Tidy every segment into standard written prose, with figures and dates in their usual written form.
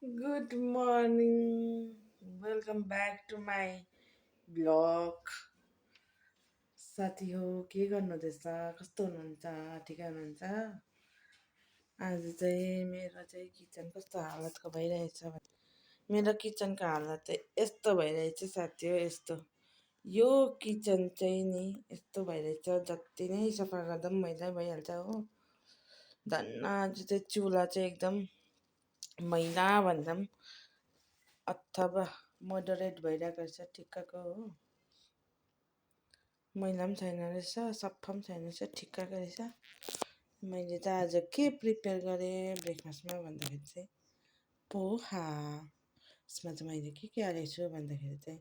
Good morning. Welcome back to my vlog. साथी हो के गर्नुहुँदैछ कस्तो हुनुहुन्छ ठिकै हुनुहुन्छ आज चाहिँ मेरो चाहिँ किचन कस्तो हालतको भइरहेछ मेरो किचनको हालत चाहिँ यस्तो भइरहेछ साथी हो यस्तो यो किचन चाहिँ नि यस्तो भइरहेछ जति नै सफा गर्दा पनि मैला भइहाल्छ हो धन्न आज चाहिँ चुला चाहिँ एकदम मैला भन्दा पनि अथवा मोडरेट भइरहेको रहेछ ठिक्कको हो मैला पनि छैन रहेछ सफा पनि छैन रहेछ ठिक्कको रहेछ मैले चाहिँ आज के प्रिपेयर गरेँ ब्रेकफास्टमा भन्दाखेरि चाहिँ पोहा यसमा चाहिँ मैले के हालेको छु भन्दाखेरि चाहिँ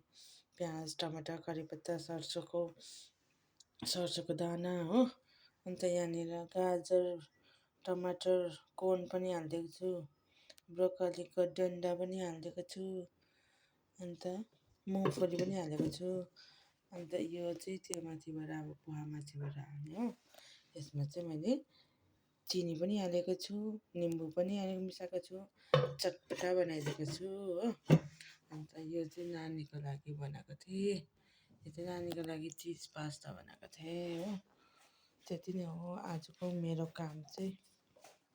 प्याज टमाटर करिपत्ता सर्सोको दाना हो अन्त यहाँनिर गाजर टमाटर कोर्न पनि हालिदिएको छु ब्रोकलीको डन्डा पनि हालिदिएको छु अन्त मुङफली पनि हालेको छु अन्त यो चाहिँ त्यो माथिबाट अब पोहा माथिबाट हाल्ने हो यसमा चाहिँ मैले चिनी पनि हालेको छु निम्बु पनि हालेको मिसाएको छु चटपटा बनाइदिएको छु हो अन्त यो चाहिँ नानीको लागि बनाएको थिएँ यो चाहिँ नानीको लागि चिज पास्ता बनाएको थिएँ हो त्यति नै हो आजको मेरो काम चाहिँ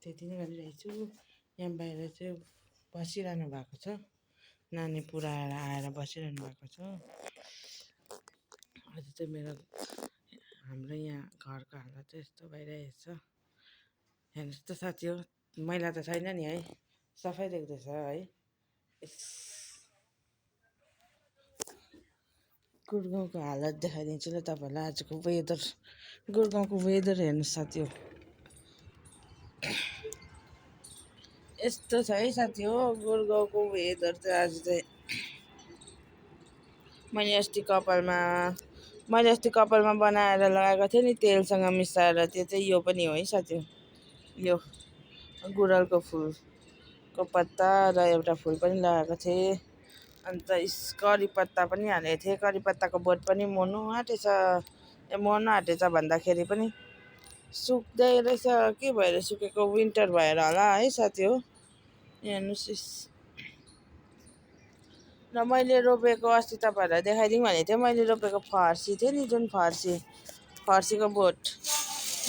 त्यति नै गरिरहेको छु यहाँ बाहिर चाहिँ बसिरहनु भएको छ नानी पुऱ्याएर आएर बसिरहनु भएको छ आज चाहिँ मेरो हाम्रो यहाँ घरको हालत चाहिँ यस्तो भइरहेछ हेर्नुहोस् त साथी हो मैला त छैन नि है सफै देख्दैछ है गुडगाउँको हालत देखाइदिन्छु ल तपाईँहरूलाई आजको वेदर गुडगाउँको वेदर हेर्नुहोस् साथी हो यस्तो छ है साथी हो गुडगाउँको वेदर चाहिँ आज चाहिँ मैले अस्ति कपालमा बनाएर लगाएको थिएँ नि तेलसँग मिसाएर त्यो चाहिँ यो पनि हो है साथी हो यो गुरालको फुलको पत्ता र एउटा फुल पनि लगाएको थिएँ अन्त करी पत्ता पनि हालेको थिएँ करी पत्ताको बोट पनि मर्नु आँटेछ मर्नु आँटेछ भन्दाखेरि पनि सुक्दै रहेछ के भएर सुकेको विन्टर भएर होला है साथी हो हेर्नुहोस् र मैले रोपेको अस्ति तपाईँहरूलाई देखाइदिउँ भनेको थिएँ मैले रोपेको फर्सी थियो नि जुन फर्सीको बोट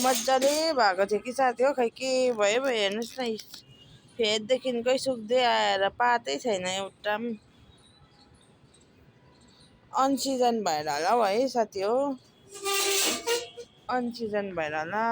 मजाले भएको थियो कि साथी हो खै के भयो हेर्नुहोस् न फेददेखिकै सुक्दै आएर पातै छैन एउटा पनि अनसिजन भएर होला हौ है साथी हो अनसिजन भएर होला